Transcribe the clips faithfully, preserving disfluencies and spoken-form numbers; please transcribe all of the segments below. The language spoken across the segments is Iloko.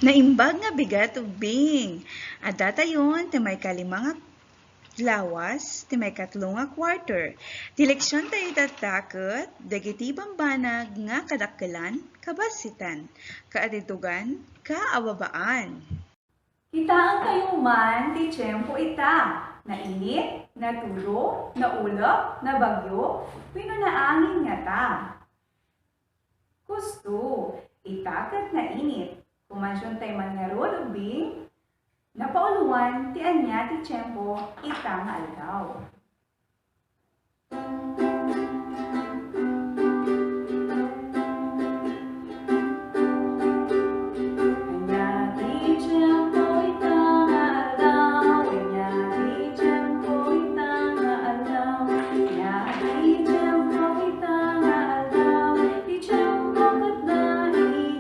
Naimbag nga bigat, ubbing. Adda tayon ti maikalima nga lawas, ti maikatlo nga quarter. Ti leksion tayo itatta ket dagiti bambanag nga kadakkelan, kabasitan, kaatiddogan, kaababaan. Kitaentayo man ti tiempo ita, nainit, natudo, naulep, nabagyo, wenno naangin ngata. Kusto, ita ket nainit. Kumansiontay man ngarud, ubbing, napauloan ti ania ti tiempo ita nga aldaw. Ania ti tiempo ita nga aldaw? Ania ti tiempo ita nga aldaw? Ania ti tiempo ita nga aldaw? Ti tiempo ket nainit.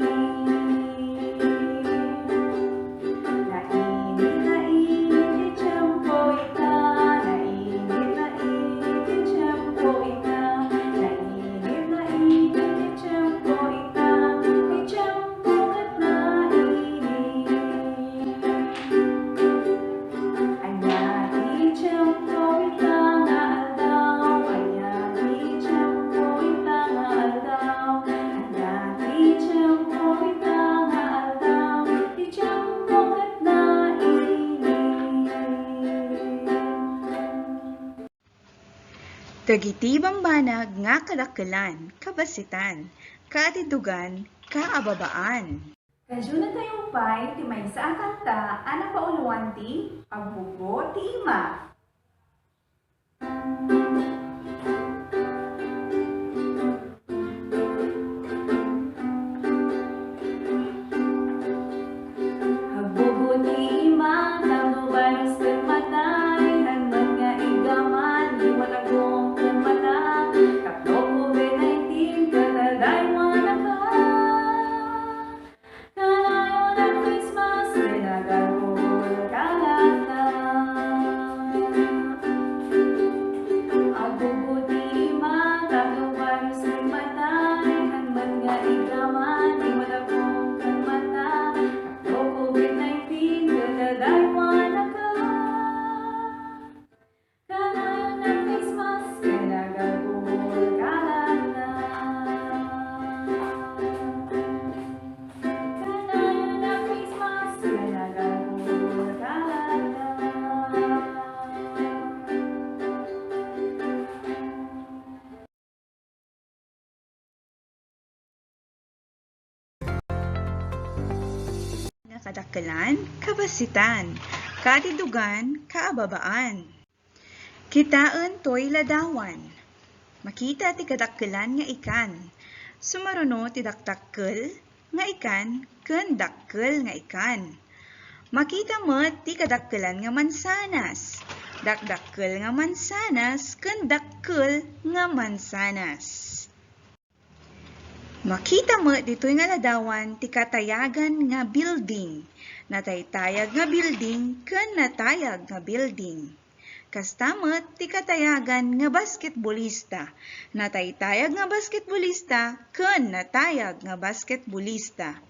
Nainit, nainit ti tiempo ita, nainit, nainit ti tiempo ita, nainit, nainit ti tiempo ita, ti tiempo ket nainit. Ania ti tiempo ita nga aldaw? Ania ti tiempo ita nga aldaw? Ania ti tiempo ita nga aldaw? Ti tiempo ket nainit. Dagiti bambanag nga kadakkelan, kabasitan, kaatiddogan, kaababaan. Kadiona tayo pay ti maysa a kanta a napauloan ti Agbuggo ti Ima. Agbuggo ti ima, tapno virus ken matay, haan met nga iggaman, liwat agung ken mata, tapno covid nineteen, ket adaywanaka. Kanayon a face mask ken agalbugol kalata. Agbuggo ti ima, tapno virus ken matay, haan met nga iggaman, liwat agung ken mata, tapno covid nineteen, ket adaywanaka. Kanayon a face mask ken agalbugol kalata. Kanayon a face mask ken agalbugol kalata. Nga kadakkelan, kabasitan, kaatiddogan, kaababaan. Kitaen toy ladawan. Makita ti kadakkelan nga ikan. Sumaruno ti dakdakkel nga ikan ken dakkel nga ikan. Makita met ti kadakkelan nga mansanas, dakdakkel nga mansanas ken dakkel nga mansanas. Makita met ditoy nga ladawan ti katayagan nga building, nataytayag nga building, ken natayag nga building. Kasta met ti katayagan nga basketbolista, nataytayag nga basketbolista, ken natayag nga basketbolista.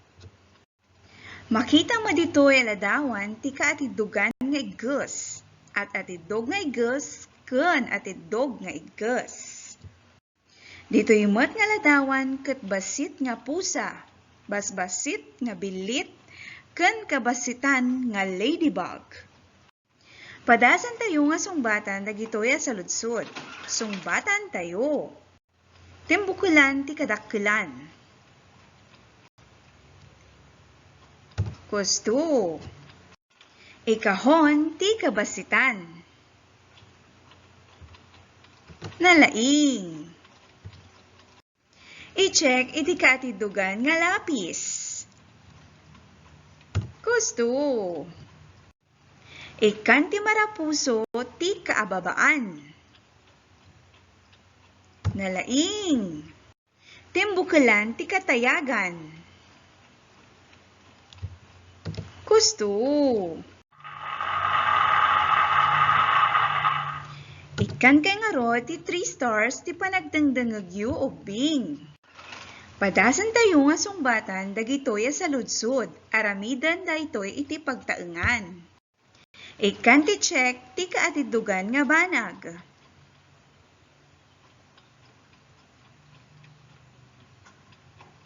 Makita met ditoy a ladawan ti kaatiddogan nga igges, at-atiddog nga igges, ken atiddog nga igges. Ditoy met nga ladawan ket bassit nga pusa, basbassit nga billit, ken kabassitan nga ladybug. Padasantayo nga sungbatan dagitoy a saludsod. Sungbatantayo. Timbukelan ti kadakkelan. Kusto. Ikahon ti kabassitan. Nalaing. I-check iti kaatiddogan nga lapis. Kusto. Ikkan ti marapuso ti kaababaan. Nalaing. Timbukelan ti katayagan. Kusto. Ikkan kay ngarud ti three stars ti panagdengdengngegyo, ubbing. Padasentayo nga sungbatan dagitoy a saludsod. Aramiden daytoy iti pagtaengan. Ikkan ti check ti kaatiddogan nga banag.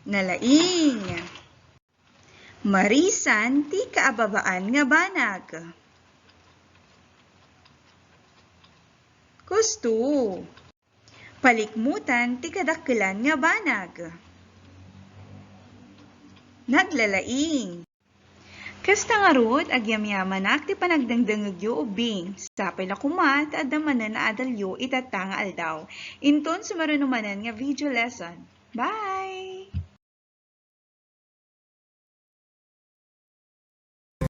Nalaing. Marisan ti kaababaan nga banag. Kusto. Palikmutan ti kadakkelan nga banag. Naglalaing. Kasta ngarud, agyamyamanak ti panagdengdengngegyo ubing. Sapay la koma ta adda manen a adalyo itatta nga aldaw. Inton sumaruno manen nga video lesson. Bye!